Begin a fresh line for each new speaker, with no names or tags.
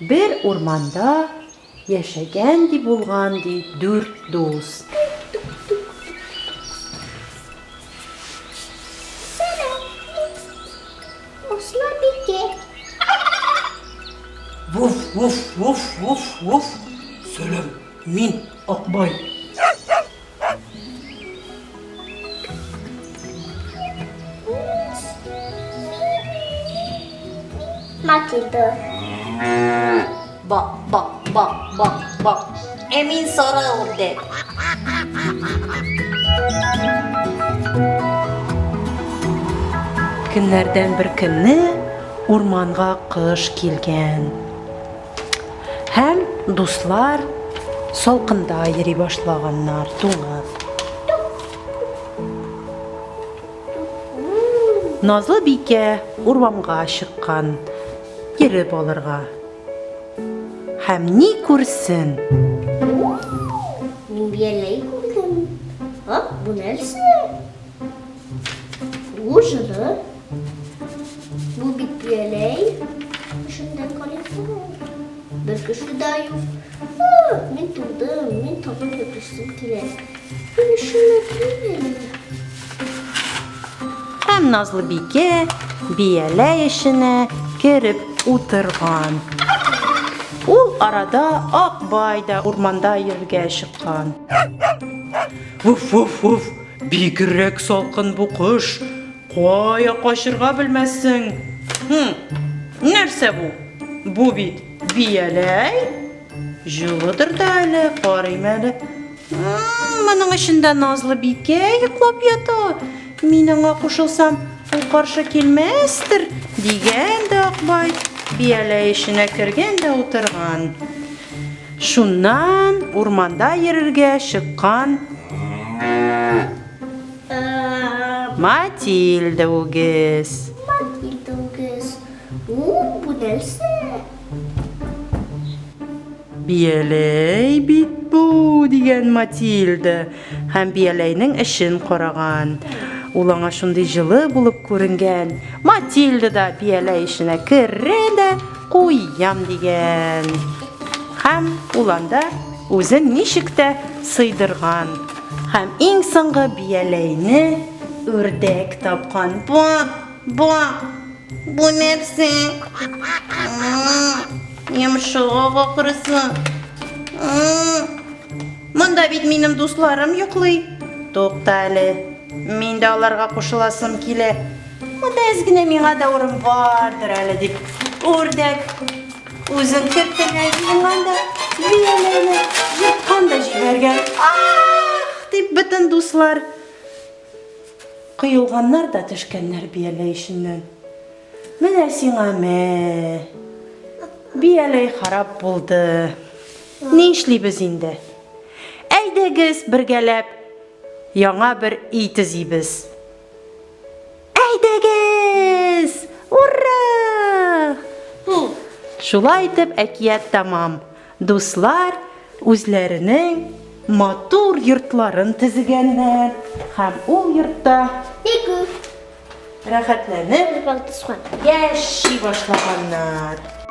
Бер урманда яшәгән ди булган ди дүрт дус.
Сәлам, Асланбикә.
Вуф, вуф, вуф, вуф, вуф. Сәлам, мин Акбай.
Матильда.
Ба, ба, ба, ба, ба. Ә мин сары үрдәк. Көннәрдән бер көнне урманга кыш килгән. Һәм дуслар салкында йөри башлаганнар, туңып. Назлы бикә урманга чыккан йөреп алырга. Һәм ни күрсен?
Мин бияләй күрдем. А, бу нәрсә? Бу җылы. Бу бит бияләй. Эчендә коридор. Бер кеше дә юк. А, мин туңдым, мин тагын йоклыйсым килә. Мин эченә керим әле.
Һәм Назлыбикә бияләй эченә кереп утырган. Ул арада Акбай да урманда йөрергә чыккан.
Уф, уф, уф, бигрәк салкын бу кыш. Кая качырга белмәссең. Хм, нәрсә бу? Бу бит бияләй. Җылыдыр да әле, карыйм әле.
Моның эчендә Назлы бикә йоклап ята. Мин аңа кушылсам, ул каршы килмәстер, дигән дә Акбай, бияләй эченә кергән дә утырган. Шуннан урманда йөрергә чыккан Матильда үгез.
Матильда үгез. У, бу нәрсә?
Бияләй бит бу, дигән Матильда һәм бияләйнең эчен караган. Ул аңа шундый җылы булып күренгән. Матильда да бияләй эченә керә дә куям дигән. Һәм ул анда үзен ничек тә сыйдырган. Һәм иң соңгы бияләйне үрдәк тапкан. Ба, ба, бу нәрсә? Йомшак ахрысы. Монда бит минем дусларым йоклый. Тукта әле, мин дә аларга кушыласым килә. Монда әз генә миңа да урын бардыр әле дип. Үрдәк үзен кертергә җыенган да, бияләйне йоткан да җибәргән. Ах! дип бөтен дуслар коелганнар да төшкәннәр бияләй эченнән. Менә сиңа мә. Бияләй харап булды. Нишлибез инде? Әйдәгез бергәләп яңа бер өй төзибез. Әйдәгез! Ура! Шулай итеп әкият тәмам. Дуслар үзләренең матур йортларын төзегәннәр һәм ул йортта рәхәтләнеп яши башлаганнар.